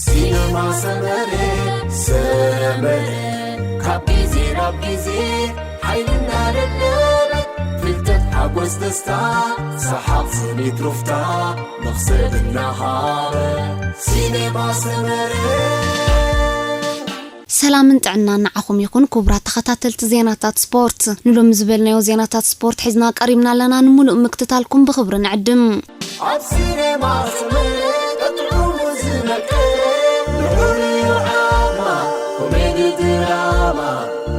ሲነማ ሰመረ፣ ሰመረ፣ ካብ ግዜ ናብ ግዜ ሓይልና ደለበት፣ ፍልጠት፣ ሓጎስ፣ ደስታ፣ ሰሓቕ፣ ስኒት፣ ሩፍታ፣ መኽሰብ እናሃበ። ሲነማ ሰመረ። ሰላምን ጥዕናን ንዓኹም ይኹን፣ ክቡራት ተኸታተልቲ ዜናታት ስፖርት። ንሎሚ ዝበልናዮ ዜናታት ስፖርት ሒዝና ቀሪብና ኣለና። ንምሉእ ምክትታልኩም ብኽብሪ ንዕድም። ኣብ ሲኔማ ሰመረ ጥዑሙ ዝመቀረ፣ ንዑ ንዓማ፣ ኮሜዲ ድራማ፣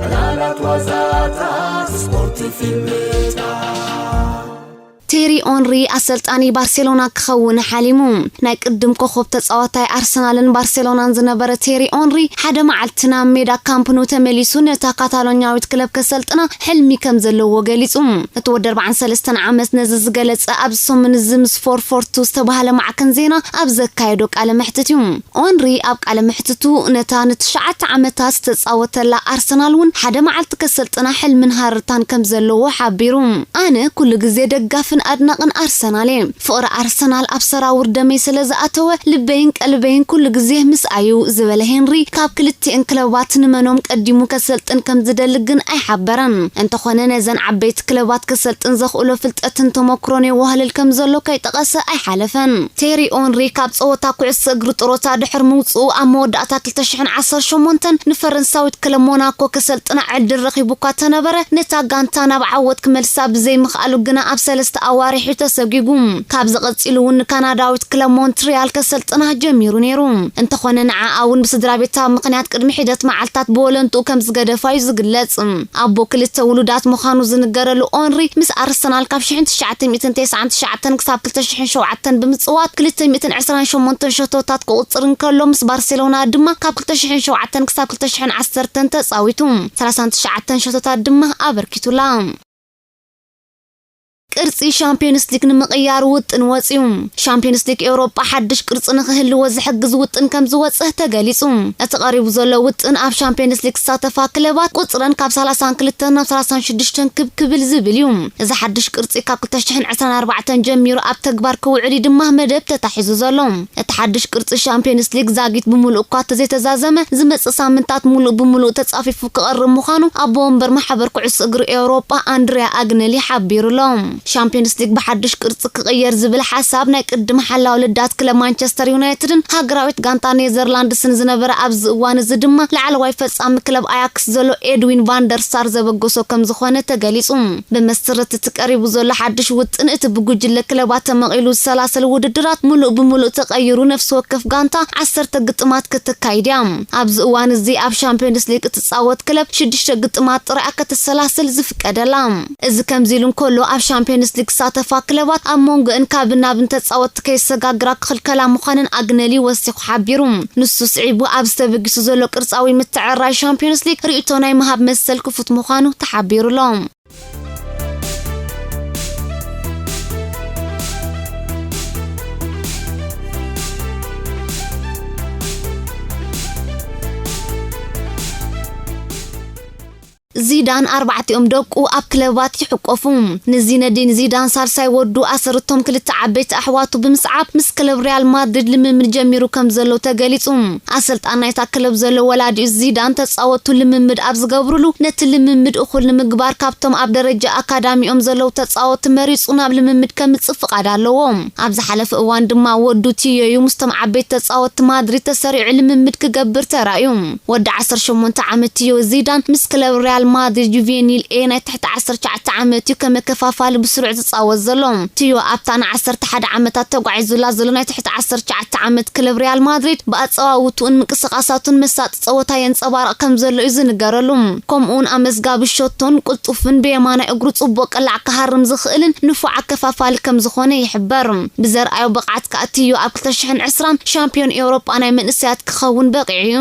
ዕላላት ዋዛታት፣ ስፖርት ፊልምታት። ቴሪ ኦንሪ ኣሰልጣኒ ባርሴሎና ክኸውን ሓሊሙ። ናይ ቅድም ኮኸብ ተጻዋታይ ኣርሰናልን ባርሴሎናን ዝነበረ ቴሪ ኦንሪ፣ ሓደ መዓልቲ ናብ ሜዳ ካምፕ ኑ ተመሊሱ ነታ ካታሎኛዊት ክለብ ከሰልጥና ሕልሚ ከም ዘለዎ ገሊጹ። እቲ ወዲ ኣርባዓን ሰለስተን ዓመት ነዚ ዝገለጸ ኣብዚ ሰሙን እዚ ምስ ፎር ፎር ቱ ዝተባህለ ማዕከን ዜና ኣብ ዘካየዶ ቃለ መሕትት እዩ። ኦንሪ ኣብ ቃለ መሕትቱ፣ ነታ ንትሽዓተ ዓመታት ዝተጻወተላ ኣርሰናል እውን ሓደ መዓልቲ ከሰልጥና ሕልምን ሃረርታን ከም ዘለዎ ሓቢሩ። ኣነ ኩሉ ግዜ ደጋፍን ኣድናቕን ኣርሰናል እየ። ፍቕሪ ኣርሰናል ኣብ ሰራውር ደመይ ስለ ዝኣተወ፣ ልበይን ቀልበይን ኩሉ ግዜ ምስኣዩ ዝበለ ሄንሪ፣ ካብ ክልቲኤን ክለባት ንመኖም ቀዲሙ ከሰልጥን ከም ዝደሊ ግን ኣይሓበረን። እንተኾነ፣ ነዘን ዓበይቲ ክለባት ከሰልጥን ዘኽእሎ ፍልጠትን ተመክሮን የዋህልል ከም ዘሎ ከይጠቐሰ ኣይሓለፈን። ቴሪ ኦንሪ ካብ ጸወታ ኩዕሶ እግሪ ጥሮታ ድሕሪ ምውጽኡ፣ ኣብ መወዳእታ ክልተ ሽሕን ዓሰርተ ሸሞንተን ንፈረንሳዊት ክለብ ሞናኮ ከሰልጥና ዕድል ረኺቡ እኳ ተነበረ፣ ነታ ጋንታ ናብ ዓወት ክመልሳ ብዘይምኽኣሉ ግና ኣብ ሰለስተ ኣዋሪሑ ተሰጒጉ። ካብዚ ቀጺሉ እውን ንካናዳዊት ክለብ ሞንትሪያል ከሰልጥና ጀሚሩ ነይሩ። እንተኾነ፣ ንዓኣ እውን ብስድራ ቤታዊ ምኽንያት ቅድሚ ሒደት መዓልታት ብወለንትኡ ከም ዝገደፋ እዩ ዝግለጽ። ኣቦ ክልተ ውሉዳት ምዃኑ ዝንገረሉ ኦንሪ፣ ምስ ኣርሰናል ካብ ሽሕን ትሽዓተ ሚእትን ተስዓን ትሽዓተን ክሳብ ክልተ ሽሕን ሸውዓተን ብምጽዋት፣ ክልተ ሚእትን ዕስራን ሸሞንተን ሸቶታት ክቑጽር እንከሎ፣ ምስ ባርሴሎና ድማ ካብ ክልተ ሽሕን ሸውዓተን ክሳብ ክልተ ሽሕን ዓሰርተን ተጻዊቱ። ሰላሳን ትሽዓተን ሸቶታት ድማ ኣበርኪቱላ። ቅርጺ ሻምፒዮንስ ሊግ ንምቕያር ውጥን ወጺኡ። ሻምፒዮንስ ሊግ ኤውሮጳ ሓድሽ ቅርጺ ንኽህልዎ ዝሕግዝ ውጥን ከም ዝወጽእ ተገሊጹ። እቲ ቀሪቡ ዘሎ ውጥን፣ ኣብ ሻምፒዮንስ ሊግ ዝሳተፋ ክለባት ቁጽረን ካብ ሰላሳን ክልተን ናብ ሰላሳን ሽዱሽተን ክብ ክብል ዝብል እዩ። እዚ ሓድሽ ቅርጺ፣ ካብ ክልተ ሽሕን ዕስራን ኣርባዕተን ጀሚሩ ኣብ ተግባር ክውዕል እዩ ድማ መደብ ተታሒዙ ዘሎ። እቲ ሓድሽ ቅርጺ ሻምፒዮንስ ሊግ ዛጊት ብምሉእ እኳ ተዘይተዛዘመ፣ ዝመጽእ ሳምንታት ምሉእ ብምሉእ ተጻፊፉ ክቐርብ ምዃኑ ኣቦ ወንበር ማሕበር ኩዕሶ እግሪ ኤውሮጳ ኣንድሪያ ኣግነሊ ሓቢሩ ኣሎ። ሻምፒዮንስ ሊግ ብሓድሽ ቅርጺ ክቕየር ዝብል ሓሳብ፣ ናይ ቅድም ሓላው ልዳት ክለብ ማንቸስተር ዩናይትድን ሃገራዊት ጋንታ ኔዘርላንድስን ዝነበረ፣ ኣብዚ እዋን እዚ ድማ ላዕለዋይ ፈጻሚ ክለብ ኣያክስ ዘሎ ኤድዊን ቫንደር ሳር ዘበገሶ ከም ዝኾነ ተገሊጹ። ብመሰረት እቲ ቀሪቡ ዘሎ ሓድሽ ውጥን፣ እቲ ብጉጅለ ክለባት ተመቒሉ ዝሰላሰል ውድድራት ምሉእ ብምሉእ ተቐይሩ፣ ነፍሲ ወከፍ ጋንታ ዓሰርተ ግጥማት ከተካይድ እያ። ኣብዚ እዋን እዚ ኣብ ሻምፒዮንስ ሊግ እትጻወት ክለብ ሽዱሽተ ግጥማት ጥራይ እያ ከተሰላስል ዝፍቀደላ። እዚ ከምዚ ኢሉ እንከሎ፣ ኣብ ሻምፒዮንስ ሊግ ዝሳተፋ ክለባት ኣብ መንጎአን ካብን ናብን ተጻወትቲ ከይሰጋግራ ክኽልከላ ምዃነን ኣግነሊ ወሲኹ ሓቢሩ። ንሱ ስዒቡ፣ ኣብዚ ተበጊሱ ዘሎ ቅርጻዊ ምትዕርራይ ሻምፒዮንስ ሊግ ርእይቶ ናይ ምሃብ መሰል ክፉት ምዃኑ ተሓቢሩ ኣሎ። ዚዳን ኣርባዕቲኦም ደቁ ኣብ ክለባት ይሕቆፉ። ንዚነዲን ዚዳን ሳልሳይ ወዱ ኣሰርቶም ክልተ ዓበይቲ ኣሕዋቱ ብምስዓብ ምስ ክለብ ሪያል ማድሪድ ልምምድ ጀሚሩ ከም ዘሎ ተገሊጹ። ኣሰልጣን ናይታ ክለብ ዘሎ ወላዲኡ ዚዳን ተጻወቱ ልምምድ ኣብ ዝገብሩሉ ነቲ ልምምድ እኹል ንምግባር ካብቶም ኣብ ደረጃ ኣካዳሚኦም ዘለዉ ተጻወቲ መሪጹ ናብ ልምምድ ከምጽእ ፍቓድ ኣለዎ። ኣብ ዝሓለፈ እዋን ድማ ወዱ ቲዮ እዩ ምስቶም ዓበይቲ ተጻወቲ ማድሪድ ተሰሪዑ ልምምድ ክገብር ተራእዩ። ወዲ ዓሰርተ ሸሞንተ ዓመት ቲዮ ዚዳን ምስ ክለብ ሪያል ማድሪድ ጁቬኒል ኤ ናይ ትሕቲ ዓሰርተ ትሽዓተ ዓመት እዩ ከመከፋፋሊ ብስሩዕ ዝጻወት ዘሎ። ቲዮ ኣብታ ንዓሰርተ ሓደ ዓመታት ተጓዒዙላ ዘሎ ናይ ትሕቲ ዓሰርተ ትሽዓተ ዓመት ክለብ ሪያል ማድሪድ ብኣጸዋውትኡን ምንቅስቓሳቱን መሳጢ ጸወታ የንጸባርቕ ከም ዘሎ እዩ ዝንገረሉ። ከምኡውን ኣመዝጋቢ ሸቶን ቅልጡፍን ብየማናይ እግሩ ጽቡቕ ቅላዕ ክሃርም ዝኽእልን ንፉዕ ኣከፋፋሊ ከም ዝኾነ ይሕበር። ብዘርኣዮ ብቕዓት ከኣ ቲዮ ኣብ ክልተ ሽሕን ዕስራን ሻምፒዮን ኤውሮጳ ናይ መንእሰያት ክኸውን በቒዑ እዩ።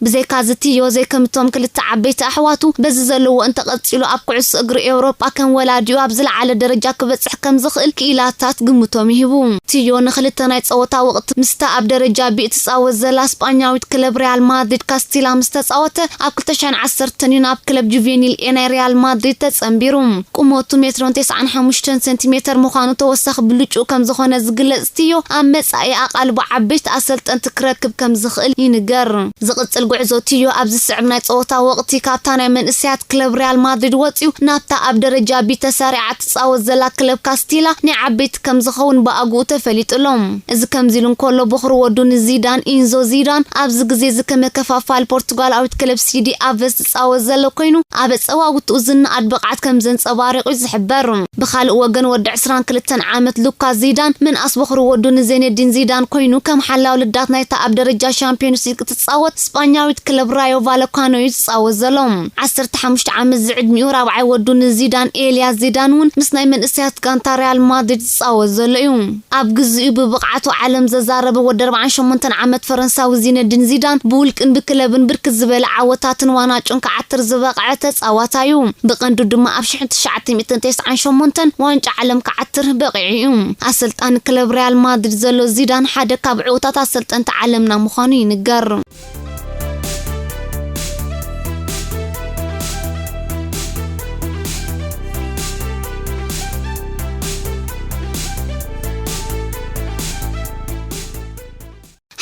ብዘይካዚ ቲዮ ዘይከምቶም ክልተ ዓበይቲ ኣሕዋቱ በዚ ዘሎ ኣለዎ እንተቐጺሉ ኣብ ኩዕሶ እግሪ ኤውሮጳ ከም ወላዲኡ ኣብ ዝለዓለ ደረጃ ክበጽሕ ከም ዝኽእል ክኢላታት ግምቶም ይህቡ። ቲዮ ንኽልተ ናይ ጸወታ ወቕቲ ምስታ ኣብ ደረጃ ቢ እትጻወት ዘላ ስጳኛዊት ክለብ ሪያል ማድሪድ ካስቲላ ምስ ተጻወተ ኣብ ክልተ ሽሕን ዓሰርተን እዩ ናብ ክለብ ጁቬኒል ኤ ናይ ሪያል ማድሪድ ተጸንቢሩ። ቁመቱ ሜትሮን ተስዓን ሓሙሽተን ሴንቲሜተር ምዃኑ ተወሳኺ ብልጭኡ ከም ዝኾነ ዝግለጽ ቲዮ ኣብ መጻኢ ኣቓልቦ ዓበይቲ ኣሰልጠንቲ ክረክብ ከም ዝኽእል ይንገር። ዝቕጽል ጉዕዞ ቲዮ ኣብ ዝስዕብ ናይ ጸወታ ወቕቲ ካብታ ናይ መንእሰያት ክለብ ሪያል ማድሪድ ወጺኡ ናብታ ኣብ ደረጃ ቢ ተሰሪዓ ትጻወት ዘላ ክለብ ካስቲላ ናይ ዓበይቲ ከም ዝኸውን ብኣግኡ ተፈሊጡ ኣሎ። እዚ ከምዚ ኢሉ እንከሎ በኹሪ ወዱ ንዚዳን ኢንዞ ዚዳን ኣብዚ ግዜ እዚ ከመከፋፋል ፖርቱጋላዊት ክለብ ሲዲ ኣቨስ ዝጻወት ዘሎ ኮይኑ ኣብ ኣጸዋውትኡ ዝነኣድ ብቕዓት ከም ዘንጸባሪቑ እዩ ዝሕበር። ብኻልእ ወገን ወዲ ዕስራን ክልተን ዓመት ሉካ ዚዳን ምንኣስ በኹሪ ወዱ ንዜነዲን ዚዳን ኮይኑ ከም ሓላው ልዳት ናይታ ኣብ ደረጃ ሻምፒዮንስ ሊግ እትጻወት ስጳኛዊት ክለብ ራዮ ቫለካኖ እዩ ዝጻወት ዘሎ። ዓሰርተ ሓሙሽተ ዓመት ዝዕድሚኡ ራብዓይ ወዱ ንዚዳን ኤልያ ዚዳን እውን ምስ ናይ መንእሰያት ጋንታ ሪያል ማድሪድ ዝጻወት ዘሎ እዩ። ኣብ ግዜኡ ብብቕዓቱ ዓለም ዘዛረበ ወዲ ኣርባዓን ሸሞንተን ዓመት ፈረንሳዊ ዚነዲን ዚዳን ብውልቅን ብክለብን ብርክት ዝበለ ዓወታትን ዋናጩን ክዓትር ዝበቕዐ ተጻዋታይ እዩ። ብቐንዱ ድማ ኣብ ሽሕን ትሽዓተ ሚእትን ተስዓን ሸሞንተን ዋንጫ ዓለም ክዓትር በቒዑ እዩ። ኣሰልጣኒ ክለብ ሪያል ማድሪድ ዘሎ ዚዳን ሓደ ካብ ዕዉታት ኣሰልጠንቲ ዓለምና ምዃኑ ይንገር።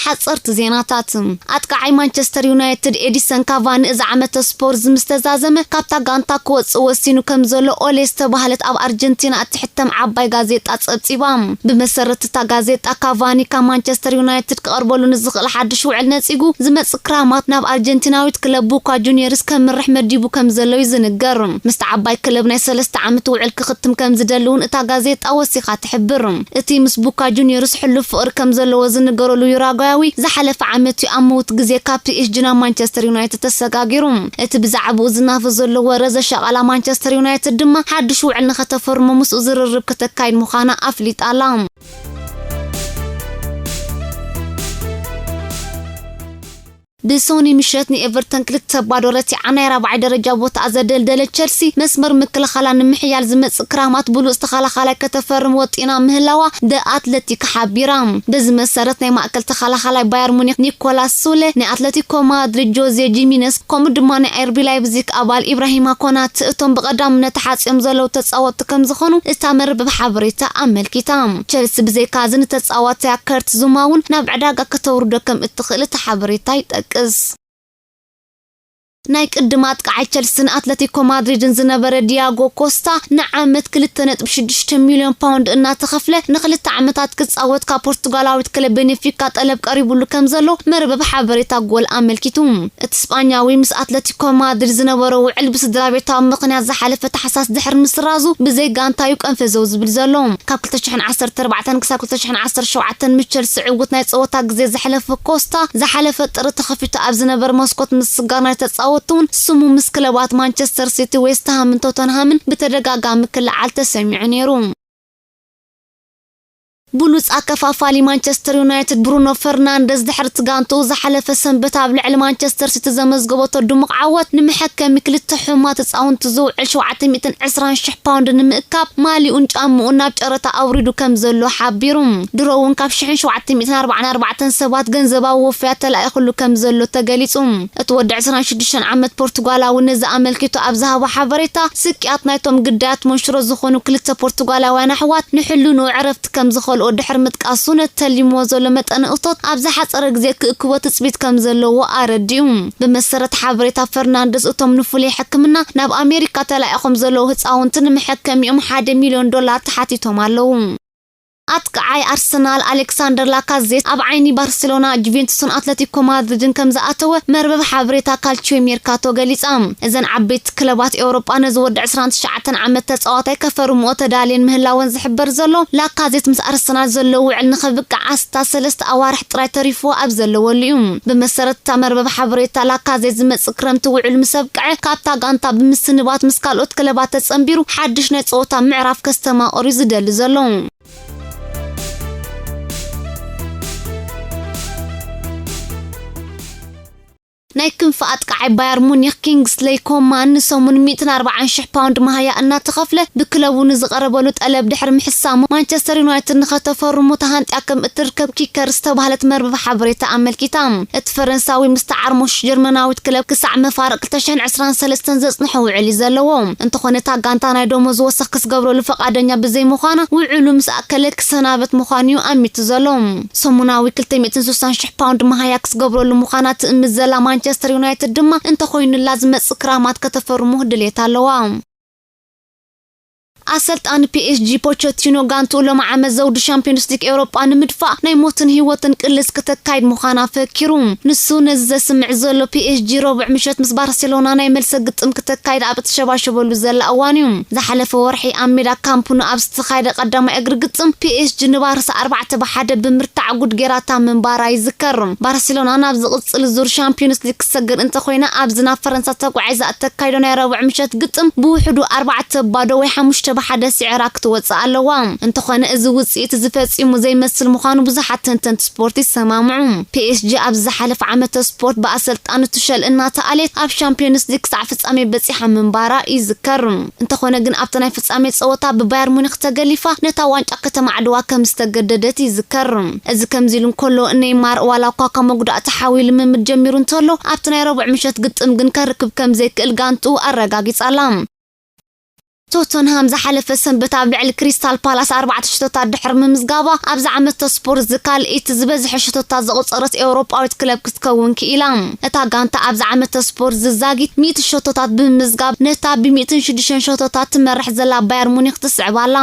ሓጸርቲ ዜናታት። ኣጥቃዓይ ማንቸስተር ዩናይትድ ኤዲሰን ካቫኒ እዚ ዓመተ ስፖርት ምስ ተዛዘመ ካብታ ጋንታ ክወጽእ ወሲኑ ከም ዘሎ ኦሌ ዝተባህለት ኣብ ኣርጀንቲና እትሕተም ዓባይ ጋዜጣ ጸብጺባ። ብመሰረት እታ ጋዜጣ ካቫኒ ካብ ማንቸስተር ዩናይትድ ክቐርበሉ ንዝኽእል ሓድሽ ውዕል ነጺጉ ዝመጽእ ክራማት ናብ ኣርጀንቲናዊት ክለብ ቡካ ጁኒየርስ ከምርሕ መዲቡ ከም ዘሎ እዩ ዝንገር። ምስቲ ዓባይ ክለብ ናይ ሰለስተ ዓመት ውዕል ክኽትም ከም ዝደሊ እውን እታ ጋዜጣ ወሲኻ ትሕብር። እቲ ምስ ቡካ ጁኒየርስ ሕሉፍ ፍቕሪ ከም ዘለዎ ዝንገረሉ ዩራጓያዊ ዝሓለፈ ዓመት እዩ ኣብ ምውት ግዜ ካብ ፒ ኤስ ጂ ናብ ማንቸስተር ዩናይትድ ተሰጋጊሩ። እቲ ብዛዕባኡ ዝናፈስ ዘሎ ወረ ዘሻቐላ ማንቸስተር ዩናይትድ ድማ ሓድሽ ውዕል ንኸተፈርሞ ምስኡ ዝርርብ ከተካይድ ምዃና ኣፍሊጣ ኣላ። ብሶኒ ምሸት ንኤቨርተን ክልተ ባዶ ረቲዓ ናይ ራብዓይ ደረጃ ቦታኣ ዘደልደለት ቸልሲ መስመር ምክልኻላ ንምሕያል ዝመጽእ ክራማት ብሉጽ ተኸላኻላይ ከተፈርም ወጢና ምህላዋ ደ ኣትለቲክ ሓቢራ። በዚ መሰረት ናይ ማእከል ተኸላኻላይ ባየር ሙኒክ ኒኮላስ ሱለ፣ ናይ ኣትለቲኮ ማድሪድ ጆዜ ጂሚነስ ከምኡ ድማ ናይ ኣርቢ ላይፕዚግ ኣባል ኢብራሂማ ኮናተ እቶም ብቐዳምነት ተሓጽዮም ዘለዉ ተጻወትቲ ከም ዝኾኑ እታ መርበብ ሓበሬታ ኣመልኪታ። ቸልሲ ብዘይካ እዚ ንተጻዋትያ ከርት ዙማ እውን ናብ ዕዳጋ ከተውርዶ ከም እትኽእል እቲ ሓበሬታ ይጠቅስ። ናይ ቅድም ኣጥቃዓይ ቸልስን ኣትለቲኮ ማድሪድን ዝነበረ ዲያጎ ኮስታ ንዓመት ክልተ ነጥቢ ሽዱሽተ ሚልዮን ፓውንድ እናተኸፍለ ንክልተ ዓመታት ክጻወት ካብ ፖርቱጋላዊት ክለብ ቤኔፊካ ጠለብ ቀሪቡሉ ከም ዘሎ መርበብ ሓበሬታ ጎል ኣመልኪቱ። እቲ ስጳኛዊ ምስ ኣትለቲኮ ማድሪድ ዝነበሮ ውዕል ብስድራ ቤታዊ ምኽንያት ዝሓለፈ ታሕሳስ ድሕሪ ምስራዙ ብዘይ ጋንታ እዩ ቀንፈዘው ዝብል ዘሎ። ካብ ክልተ ሽሕን ዓሰርተ ኣርባዕተን ክሳብ ክልተ ሽሕን ዓሰርተ ሸውዓተን ምስ ቸልሲ ዕዉት ናይ ጸወታ ግዜ ዘሕለፈ ኮስታ ዝሓለፈ ጥሪ ተኸፊቱ ኣብ ዝነበረ መስኮት ምስጋር ናይ ተጻወትቲ እውን ስሙ ምስ ክለባት ማንቸስተር ሲቲ፣ ዌስትሃምን ቶተንሃምን ብተደጋጋሚ ክለዓል ተሰሚዑ ነይሩ። ብሉጽ ኣከፋፋሊ ማንቸስተር ዩናይትድ ብሩኖ ፈርናንደዝ ድሕሪ እቲ ጋንትኡ ዝሓለፈ ሰንበት ኣብ ልዕሊ ማንቸስተር ሲቲ ዘመዝገበቶ ድሙቕ ዓወት ንመሐከሚ ክልተ ሕሙማት ህጻውንቲ ዝውዕል ሸውዓተ ሚእትን ዕስራን ሽሕ ፓውንድ ንምእካብ ማሊኡን ጫምኡን ናብ ጨረታ ኣውሪዱ ከም ዘሎ ሓቢሩ። ድሮ እውን ካብ ሽሕን ሸውዓተ ሚእትን ኣርባዓን ኣርባዕተን ሰባት ገንዘባዊ ወፍያት ተላኢኹሉ ከም ዘሎ ተገሊጹ። እቲ ወዲ ዕስራን ሽዱሽተን ዓመት ፖርቱጋላዊ ነዚ ኣመልኪቱ ኣብ ዝሃቦ ሓበሬታ፣ ስቅያት ናይቶም ግዳያት መንሽሮ ዝኾኑ ክልተ ፖርቱጋላውያን ኣሕዋት ንሕልንኡ ዕረፍቲ ከም ዝኸልኦ ድሕሪ ምጥቃሱ፣ ነቲ ተሊምዎ ዘሎ መጠነ እቶት ኣብ ዝሓጸረ ግዜ ክእክቦ ትጽቢት ከም ዘለዎ ኣረዲኡ። ብመሰረት ሓበሬታ ፈርናንደስ፣ እቶም ንፍሉይ ሕክምና ናብ ኣሜሪካ ተላኢኾም ዘለዉ ህጻውንቲ ንመሐከሚኦም ሓደ ሚልዮን ዶላር ተሓቲቶም ኣለዉ። ኣጥቃዓይ ኣርሰናል ኣሌክሳንደር ላካዜት ኣብ ዓይኒ ባርሴሎና፣ ጁቬንቱስን ኣትለቲኮ ማድሪድን ከም ዝኣተወ መርበብ ሓበሬታ ካልቺዮ ሜርካቶ ገሊጻ። እዘን ዓበይቲ ክለባት ኤውሮጳ ነዚ ወዲ ዕስራን ትሽዓተን ዓመት ተጻዋታይ ከፈርምኦ ተዳልየን ምህላወን ዝሕበር ዘሎ ላካዜት ምስ ኣርሰናል ዘለዎ ውዕል ንኸብቅዕ ኣስታት ሰለስተ ኣዋርሕ ጥራይ ተሪፍዎ ኣብ ዘለወሉ እዩ። ብመሰረት እታ መርበብ ሓበሬታ ላካዜት ዝመጽእ ክረምቲ ውዕል ምስ ኣብቅዐ ካብታ ጋንታ ብምስንባት ምስ ካልኦት ክለባት ተጸንቢሩ ሓድሽ ናይ ጸወታ ምዕራፍ ከስተማቕር እዩ ዝደሊ ዘሎ። ናይ ክንፊ ኣጥቃዓይ ባየር ሙኒክ ኪንግስሌይ ኮማን ንሰሙን ሚእትን ኣርባዓን ሽሕ ፓውንድ መሃያ እናተኸፍለ ብክለቡ ንዝቐረበሉ ጠለብ ድሕሪ ምሕሳሙ፣ ማንቸስተር ዩናይትድ ንኸተፈርሙ ተሃንጥያ ከም እትርከብ ኪከር ዝተባህለት መርበብ ሓበሬታ ኣመልኪታ። እቲ ፈረንሳዊ ምስ ተዓርሞሽ ጀርመናዊት ክለብ ክሳዕ መፋርቕ ክልተ ሽሕን ዕስራን ሰለስተን ዘጽንሖ ውዕል እዩ ዘለዎ። እንተኾነ እታ ጋንታ ናይ ደሞዝ ወሰኽ ክትገብረሉ ፈቓደኛ ብዘይምዃና ውዕሉ ምስ ኣከለ ክሰናበት ምዃኑ እዩ ኣሚቱ ዘሎ። ሰሙናዊ ክልተ ሚእትን ስሳን ሽሕ ፓውንድ መሃያ ክትገብረሉ ምዃና ትእምት ዘላ ማንቸስተር ዩናይትድ ድማ እንተኾይኑላ ዝመጽእ ክራማት ከተፈርሙ ድሌት ኣለዋ። ኣሰልጣኒ ፒ ኤስ ጂ ፖቸቲኖ ጋንትኡ ሎም ዓመት ዘውዲ ሻምፒዮንስ ሊግ ኤውሮጳ ንምድፋእ ናይ ሞትን ህይወትን ቅልስ ክተካይድ ምዃና ፈኪሩ። ንሱ ነዚ ዘስምዕ ዘሎ ፒ ኤስ ጂ ረቡዕ ምሸት ምስ ባርሴሎና ናይ መልሰ ግጥም ክተካይድ ኣብ እትሸባሸበሉ ዘላ እዋን እዩ። ዝሓለፈ ወርሒ ኣብ ሜዳ ካምፕ ኑ ኣብ ዝተኻየደ ቀዳማይ እግሪ ግጥም ፒ ኤስ ጂ ንባርሳ ኣርባዕተ ብሓደ ብምርታዕ ጉድ ጌራታ ምንባራ ይዝከር። ባርሴሎና ናብ ዝቕጽል ዙር ሻምፒዮንስ ሊግ ክትሰግር እንተኾይና ኣብዚ ናብ ፈረንሳ ተጓዒዛ እተካይዶ ናይ ረቡዕ ምሸት ግጥም ብውሕዱ ኣርባዕተ ባዶ ወይ ሓሙሽተ ብሓደ ስዒራ ክትወጽእ ኣለዋ። እንተኾነ እዚ ውጽኢት እዚ ፈጺሙ ዘይመስል ምዃኑ ብዙሓት ተንተንቲ ስፖርት ይሰማምዑ። ፒ ኤስ ጂ ኣብ ዝሓለፈ ዓመተ ስፖርት ብኣሰልጣኒ ቱሸል እናተኣልየት ኣብ ሻምፒዮንስ ሊግ ክሳዕ ፍጻሜ በጺሓ ምንባራ ይዝከር። እንተኾነ ግን ኣብቲ ናይ ፍጻሜ ጸወታ ብባየር ሙኒክ ተገሊፋ ነታ ዋንጫ ከተማዕድዋ ከም ዝተገደደት ይዝከር። እዚ ከምዚ ኢሉ እንከሎ ኔይማር ዋላ እኳ ካብ መጉዳእቲ ሓዊ ልምምድ ጀሚሩ እንተሎ ኣብቲ ናይ ረቡዕ ምሸት ግጥም ግን ከርክብ ከም ዘይክእል ጋንትኡ ኣረጋጊጻ ኣላ። ቶተንሃም ዝሓለፈ ሰንበት ኣብ ልዕሊ ክሪስታል ፓላስ ኣርባዕተ ሽቶታት ድሕሪ ምምዝጋባ ኣብዚ ዓመት ስፖርት ዝካልኢት ዝበዝሐ ሽቶታት ዘቑጸረት ኤውሮጳዊት ክለብ ክትከውን ክኢላ። እታ ጋንታ ኣብዚ ዓመት ስፖርት ዝዛጊት ሚእቲ ሸቶታት ብምምዝጋብ ነታ ብሚእትን ሽዱሽተን ሸቶታት ትመርሕ ዘላ ባየር ሙኒክ ትስዕብ ኣላ።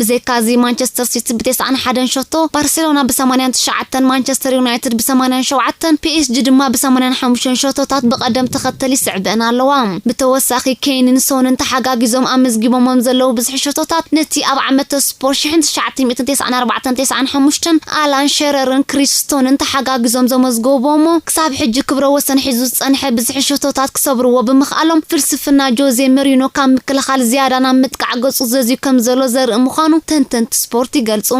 ብዘይካዚ ማንቸስተር ሲቲ ብተስዓን ሓደን ሸቶ፣ ባርሴሎና ብሰማንያን ትሽዓተን፣ ማንቸስተር ዩናይትድ ብሰማንያን ሸውዓተን፣ ፒ ኤስ ጂ ድማ ብሰማንያን ሓሙሽተን ሸቶታት ብቐደም ተኸተል ይስዕበን ኣለዋ። ብተወሳኺ ኬይንን ሶንን ተሓጋጊዞም ኣመዝጊቦሞም ዘለዉ ብዝሒ ሸቶታት ነቲ ኣብ ዓመተ ስፖርት ሽሕን ትሽዓተ ሚእትን ተስዓን ኣርባዕተን ተስዓን ሓሙሽተን ኣላን ሸረርን ክሪስቶንን ተሓጋጊዞም ዘመዝገቦሞ ክሳብ ሕጂ ክብረ ወሰን ሒዙ ዝጸንሐ ብዝሒ ሸቶታት ክሰብርዎ ብምኽኣሎም ፍልስፍና ጆዜ መሪኖ ካብ ምክልኻል ዝያዳ ናብ ምጥቃዕ ገጹ ዘዝዩ ከም ዘሎ ዘርኢ ምዃኑ ተንተንቲ ስፖርት ይገልጹ።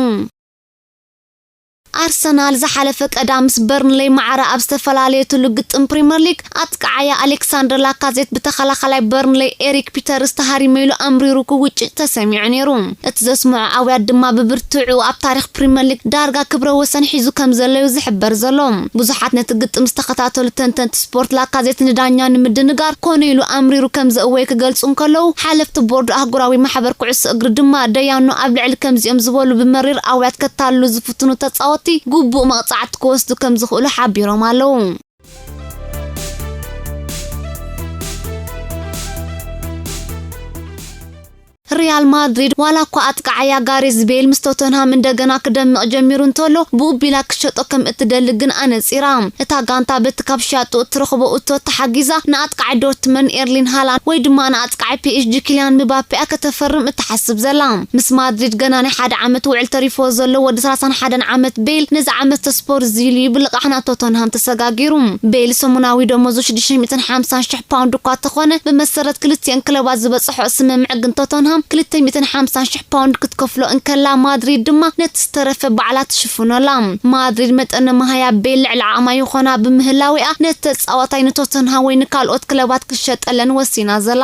ኣርሰናል ዝሓለፈ ቀዳም ምስ በርንሌይ ማዕረ ኣብ ዝተፈላለየትሉ ግጥም ፕሪምየር ሊግ ኣጥቃዓያ ኣሌክሳንደር ላካዜት ብተኸላኸላይ በርንሌይ ኤሪክ ፒተርስ ተሃሪመ ኢሉ ኣምሪሩ ክውጭጭ ተሰሚዑ ነይሩ። እቲ ዘስምዖ ኣውያት ድማ ብብርትዑ ኣብ ታሪኽ ፕሪምየር ሊግ ዳርጋ ክብረ ወሰን ሒዙ ከም ዘሎ እዩ ዝሕበር ዘሎ። ብዙሓት ነቲ ግጥም ዝተኸታተሉ ተንተንቲ ስፖርት ላካዜት ንዳኛ ንምድንጋር ኮነ ኢሉ ኣምሪሩ ከም ዘእወየ ክገልጹ እንከለዉ፣ ሓለፍቲ ቦርድ ኣህጉራዊ ማሕበር ኩዕሶ እግሪ ድማ ደያኑ ኣብ ልዕሊ ከምዚኦም ዝበሉ ብመሪር ኣውያት ከታልሉ ዝፍትኑ ተጻወትቲ ግቡእ መቕጻዕቲ ክወስዱ ከም ዝኽእሉ ሓቢሮም ኣለዉ። ሪያል ማድሪድ ዋላ እኳ ኣጥቃዓያ ጋሬዝ ቤል ምስ ቶተንሃም እንደገና ክደምቕ ጀሚሩ እንተሎ ብኡቢላ ክሸጦ ከም እትደሊ ግን ኣነጺራ። እታ ጋንታ በቲ ካብ ሽያጡ እትረኽቦ እቶ ተሓጊዛ ንኣጥቃዓይ ዶርትመን ኤርሊን ሃላንድ ወይ ድማ ንኣጥቃዓይ ፒ ኤስ ጂ ኪልያን ምባፔ እያ ከተፈርም እትሓስብ ዘላ። ምስ ማድሪድ ገና ናይ ሓደ ዓመት ውዕል ተሪፎ ዘሎ ወዲ ሰላሳን ሓደን ዓመት ቤል ነዚ ዓመት ተስፖርዚሊ ብልቓሕ ናብ ቶተንሃም ተሰጋጊሩ። ቤል ሰሙናዊ ደሞዙ ሽዱሽተ ሚእትን ሓምሳን ሽሕ ፓውንድ እኳ ተኾነ፣ ብመሰረት ክልቲኤን ክለባት ዝበጽሖ ስምምዕ ግን ቶተንሃም ክልተ ሚእትን ሓምሳን ሽሕ ፓውንድ ክትከፍሎ እንከላ፣ ማድሪድ ድማ ነቲ ዝተረፈ ባዕላ ትሽፍኖላ። ማድሪድ መጠነ መሃያ ቤል ልዕሊ ዓቕማ ይኾና ብምህላዊኣ፣ ነቲ ተጻዋታይ ንቶተንሃም ወይ ንካልኦት ክለባት ክሸጠለን ወሲና ዘላ።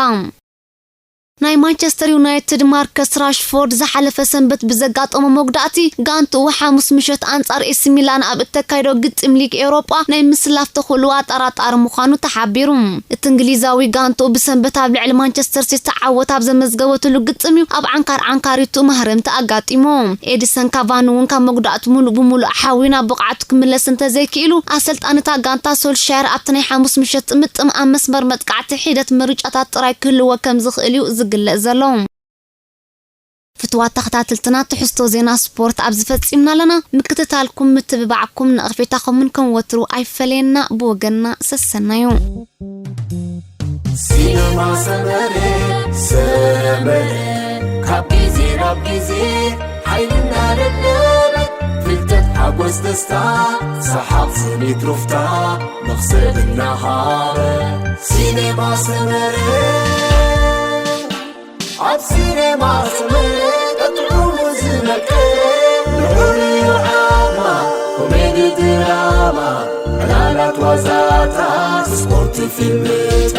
ናይ ማንቸስተር ዩናይትድ ማርከስ ራሽፎርድ ዝሓለፈ ሰንበት ብዘጋጠሞ መጉዳእቲ፣ ጋንትኡ ሓሙስ ምሸት ኣንጻር ኤሲ ሚላን ኣብ እተካይዶ ግጥም ሊግ ኤውሮጳ ናይ ምስላፍ ተኽእልኡ ኣጠራጣሪ ምዃኑ ተሓቢሩ። እቲ እንግሊዛዊ ጋንትኡ ብሰንበት ኣብ ልዕሊ ማንቸስተር ሲቲ ዓወት ኣብ ዘመዝገበትሉ ግጥም እዩ ኣብ ዓንካር ዓንካሪቱ ማህረምቲ ኣጋጢሞ። ኤዲሰን ካቫኒ እውን ካብ መጉዳእቱ ሙሉእ ብሙሉእ ሓውዩ ናብ ብቕዓቱ ክምለስ እንተዘይክኢሉ፣ ኣሰልጣኒ እታ ጋንታ ሶልሻየር ኣብቲ ናይ ሓሙስ ምሸት ጥምጥም ኣብ መስመር መጥቃዕቲ ሒደት ምርጫታት ጥራይ ክህልዎ ከም ዝኽእል እዩ ዝግለጽ ዘሎ። ፍትዋት ተኸታተልትና፣ ትሕዝቶ ዜና ስፖርት ኣብዚ ፈጺምና ኣለና። ምክትታልኩም፣ ምትብባዕኩም፣ ነቐፌታኹምን ከም ወትሩ ኣይፈለየና። ብወገንና ሰሰናዩ። ሲነማ ሰመረ፣ ሰመረ፣ ካብ ግዜ ናብ ግዜ ሓይልና ደደበ፣ ፍልጠት፣ ሓጎስ፣ ደስታ፣ ሰሓቕ፣ ስኒት፣ ሩፍታ፣ መኽሰብ እናሃበ። ሲነማ ሰመረ፣ ኣብ ሲነማ ሰመረ፣ ጥዑሙ ዝመቀረ፣ ንዑ ንዓማ፣ ኮሜዲ ድራማ፣ ዕላላት ዋዛታት፣ ስፖርት ፊልምጣ።